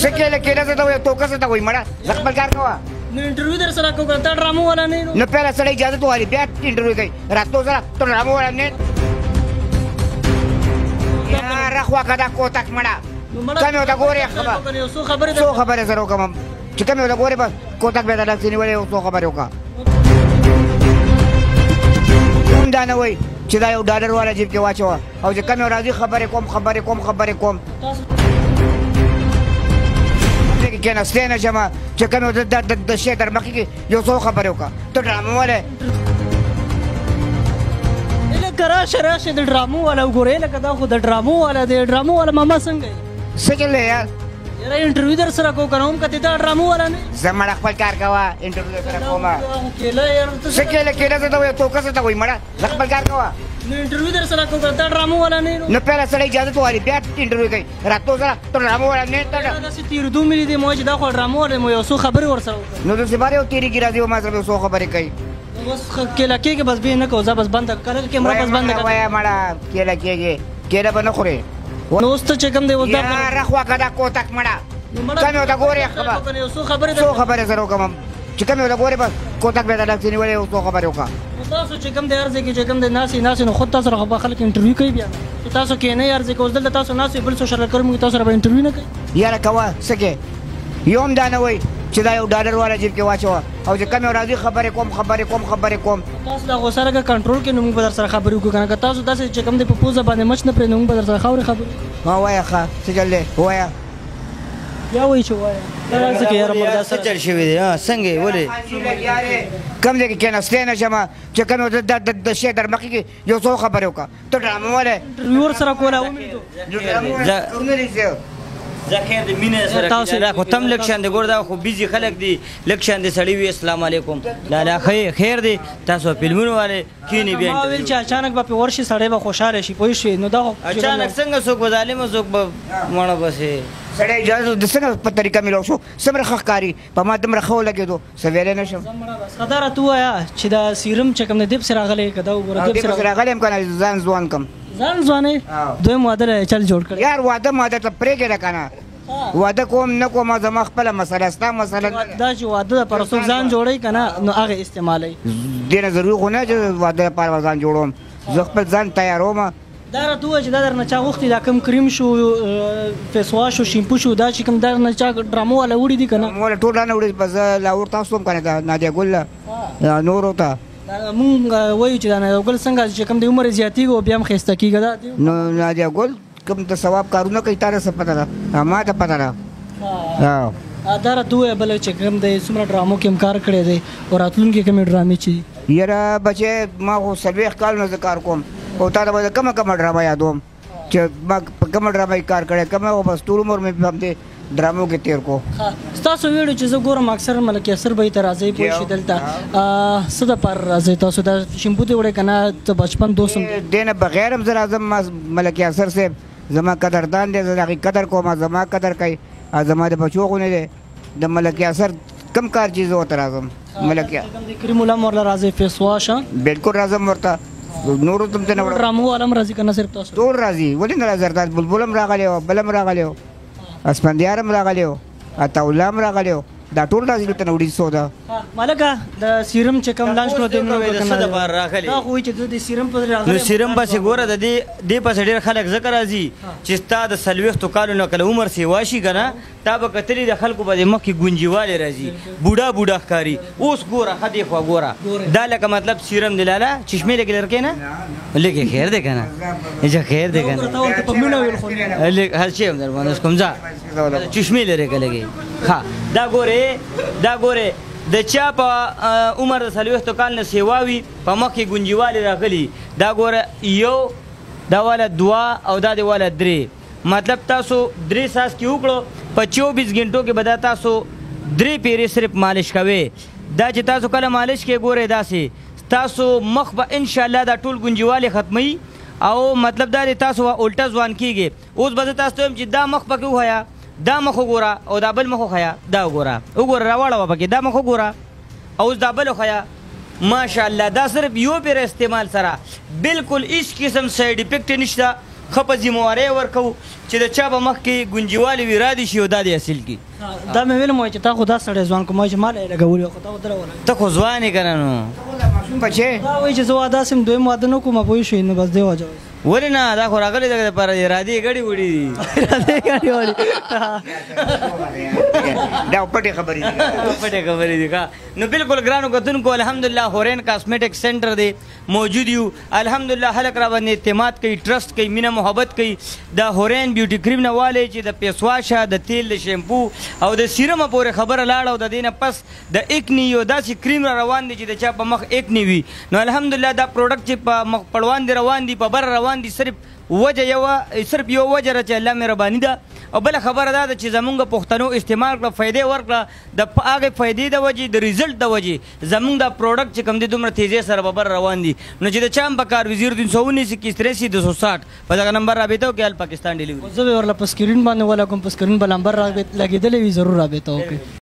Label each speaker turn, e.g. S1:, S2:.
S1: څه کېله کېله څه ته وایي، توکه څه ته وایي؟ مړه زه خپل کار کوه.
S2: نو انټرویو در سره کوم، ته ډرامو والا نه؟
S1: نو پهله سړی اجازه غواړي بیا انټرویو کوي. راتلو سره ته ډرامو والا نه؟ یاره خوا که دا کوتک مړه کمې ورته ګورې،
S2: څو خبرې
S1: څو خبرې سره وکړم چې کمې ورته ګورې، بس کوتک بیا د لاس نیولی یو څو خبرې وکړه. هم دا نه وایي چې دا یو ډالر والا جیب کې واچوه او چې کمې راځي خبرې کوم خبرې کوم خبرې کوم. کې کېناستی نه شم چې کمې د شی در مخکې کې یو څو خبرې وکړه. ته ډرامو والی
S2: لکه راشه راشه د ډرامو والا وګورې، لکه دا خو د ډرامو والا دی. ډرامو والا ماما څنګه یې؟
S1: څه چل دی یار؟
S2: یاره انټرویو در سره کوم که نه هم که ته ډرامو والا نه؟
S1: زه مړه خپل کار کوه، انټرویو در سره کومه.
S2: کېله یار
S1: څه کېله کېله څه ته وایي، توکه څه ته وایي؟ مړه زه خپل کار کوه.
S2: نو انټرویو در سره کوم، ته ډرامو والا نه؟
S1: نو پهله سړی اجازه غواړي بیا انټرویو کوي. راتلو سره ته ډرامو والا نه؟ ته
S2: داسې تېرېدو مې لیدې مو چې دا خو ډرامو والا مو یو څو خبرې ورسره وکړه.
S1: نو داسې باره یو تېرېږي راځي او ما سره یو څو خبرې کوي.
S2: اوس کېله کېږي بس بیا نه کوو، زه بس بنده کله کیمره بس بنده کړه.
S1: وایه مړه کېله کېږي، کېله به نه خورې.
S2: نو اوس ته چې کوم دی اوس دا
S1: یاره خوا که دا کوتک مړه کمې ورته ګورې،
S2: څو خبرې
S1: څو خبرې سره وکړم چې کمې ورته ګورې، بس کوتک بیا د لاس نیولی یو څو خبرې وکړه.
S2: تاسو چې کوم دی هر ځای کې چې کوم دی ناستې ناستې نو خود تاسو سره به خلک انټرویو کوي بیا چې تاسو کښېنئ هر ځای کې. اوس دلته تاسو ناست یئ، بل څو شرکت کوي تاسو سره به انټرویو نه کوي؟
S1: یاره کوه څه کې، یو هم دا نه وایي چې دا یو ډالر والا جیب کې واچوه او چې کمې راځي خبرې کوم خبرې کوم خبرې کوم.
S2: تاسو دا غوسه لږه کنټرول کړئ نو موږ به در سره خبرې وکړو، که نه که تاسو داسې چې کوم دی په پوزه باندې مچ نه پرېږدئ نو موږ به در سره خاورې خبرې وکړو.
S1: ها وایه ښه څه چل دی وایه.
S2: بیا وایي چې وایه دا څه کوې یاره مردا
S3: څه چل شوی دی؟ څنګه یې ولې
S1: کوم ځای کې کېناستی نه شم چې کوم د شی در مخکې کې یو څو خبرې وکړه. ته ډرامه والې
S2: انټرویو ورسره کوله ومې لیدو.
S3: زه خیر د مینې سره دا خو تم لږ شان دی ګوره، دا خو بیزي خلک دي، لږ شان دی سړی وي السلام علیکم لالا خیر دی تاسو فلمونو والې کښېني بیا.
S2: ما ویل چې اچانک به پرې ورشي سړی به خوشحاله شي، پوه شوې؟ نو دا خو
S3: اچانک څنګه څوک به ظالم څوک به مړه بسې
S1: سړی اجازه د څنګه په طریقه میلاو شو؟ څومره ښه ښکاري په ما دومره ښه ولګېدو څه ویلی نه شم.
S2: ښه دا راته ووایه چې دا سیرم چې کوم دی دې پسې راغلی که دا وګوره
S1: دې پسې راغلی یم که نه ځان ځوان کړم.
S2: ځان ځوانې دویم واده له چل جوړ کړی؟
S1: یار واده ماده ته پرېږده که نه، واده کوم نه کوم زما خپله مسله ستا مسله
S2: دا چې واده دپاره څوک ځان جوړوي که نه نو هغه استعمالوي.
S1: دې نه ضروري خو نه چې واده لپاره ځان جوړوم، زه خپل ځان تیاروم.
S2: دا راته ووایه چې دا درنه چا غوښتي، دا کوم کریم شو، فیس واش شو، شیمپو شو، دا چې کوم درنه چا ډرامو والا وړي دي که نه؟
S1: ډرامو والا ټول رانه وړي، بس زه لاهور ته استوم که نه نادیه ګل له نورو ته.
S2: مونږ وایو چې دا نادیه ګل څنګه چې کوم د عمر یې زیاتېږي او بیا هم ښایسته کېږي. دا
S1: نو نادیه ګل کوم د ثواب کارونه کوي تا ته څه پته ده؟ ما ته پته ده.
S2: دا راته ووایه بله چې کوم دی څومره ډرامو کې هم کار کړی دی او راتلونکې کومې ډرامې چې دي؟
S1: یاره بچې ما خو 40 کال نه زه کار کوم او تا ته به زه کومه کومه ډرامه یادوم چې ما په کومه ډرامه کې کار کړی، کومه خو بس ټول عمر مې په همدې ډرامو کې تېر کو.
S2: ستاسو ویډیو چې زه ګورم اکثر ملک یاسر به ته راځئ پوه شي دلته څه دپاره راځئ تاسو؟ دا شیمپو دې وړی که نه د بچپن دوست هم دی؟
S1: دې نه بغیر هم زه راځم. ملک یاسر صاحب زما قدردان دی، زه د هغې قدر کوم، زما قدر کوي، زما د بچو غونې دی. د ملک یاسر کم کار چې زه ورته راځم. ملک
S2: کریم الله هم ورله راځئ، فیس واش
S1: بالکل راځم ورته، نورو ته هم څه نه وړم.
S2: ډرامو والا هم راځي که نه صرف تاسو؟
S1: ټول راځي، ولې نه راځي؟ زرداد بلبل هم راغلی و، بل هم راغلی و، اسفندیار هم راغلی و، عطاالله هم راغلی و، دا ټول راځي دلته نه وړي سودا.
S2: ملکه د سیرم چې کوم لانچ کړو
S3: د څه دپاره راغلی؟
S2: دا خو وایي چې زه د سیرم پسې راغلی.
S3: نو سیرم پسې ګوره د دې پسې ډېر خلک ځکه راځي چې ستا د 40 کالو نه کله عمر سیوا شي که نه، تا به کتلي د خلکو به د مخکې ګونجیوالی راځي، بوډا بوډا ښکاري. اوس ګوره ښه دې خوا ګوره، دا لکه مطلب سیرم دی لالا چشمې لږې لرکې نه لږې خیر دی که نه، چې خیر دی که نه لږ هر شی هم در باندې اوس کوم ځه چشمې لرې که لږې. ښه دا ګورې، دا ګورې د چا په عمر د 40 کال نه سیوا وي، په مخ کې ګونجیوالی راغلي، دا ګوره یو، دا والا دوه او دا دی والا درې، مطلب تاسو 3 څاڅکي وکړو په 24 ګنټو کې به دا تاسو 3 پیرې صرف مالش کوئ. دا چې تاسو کله مالش کې ګورئ داسې تاسو مخ به انشاءالله دا ټول ګونجیوالی ختموي او مطلب دا دی تاسو به الټه ځوان کېږئ. اوس به زه تاسو ته وایم چې دا مخ پکې وښیه، دا مخ وګوره او دا بل مخ وښیه، دا وګوره وګوره راواړوه پکې، دا مخ وګوره او اوس دا بل وښیه. ماشاءالله دا صرف یو پیر استعمال سره بالکل هیڅ قسم سایډ افیکټ نشته. ښه په ذمهوارۍ ورکوو چې د چا په مخ کې ګونجیوالي وي را دې شي او دا دې حاصل کړي.
S2: دا مې ویل مو چې تا خو دا سړی ځوان کوم چې ما له یې لګولي خو تا خو دره ولګوه.
S3: ته خو ځوان یې که نه نو
S1: بچې
S2: دا وایي چې زه واده سم دویم واده نه کوم پوه شوې نو بس دی وجه
S3: ولې نه دا خو راغلی دغه دپاره ارادې ګډې وړي دي.
S2: ارادې ګډې وړي
S1: دا پټې خبرې دي.
S3: پټې خبرې دي. نو بالکل ګرانو کتونکو الحمدلله هورین کاسمیټک سنټر دی موجود یو. الحمدلله خلک را باندې اعتماد کوي، trust کوي، مینه محبت کوي. د هورین بیوټي کریم نه والي چې د face wash د تیل د شیمپو او د سیرمه پورې خبره لاړه او د دې نه پس د acne یو داسې کریم را روان دی چې د چا په مخ acne وي. نو الحمدلله دا product چې په مخ پړوان دی روان دي په بره روان دي صرف وجه یوه صرف یو وجه ده چې الله مهرباني ده. او بله خبره دا ده چې زمونږ پښتنو استعمال کړه فایدې ورکړه د هغې فایدې د وجې د result د وجې زمونږ دا product چې کوم دی دومره تیزۍ سره په بره روان دي. نو چې د چا هم په کار وي 0319 21 260 په دغه نمبر رابطه وکړي all Pakistan delivery.
S2: زه به ورله په screen باندې ولګوم، په screen به نمبر لګېدلی وي ضرور رابطه وکړئ.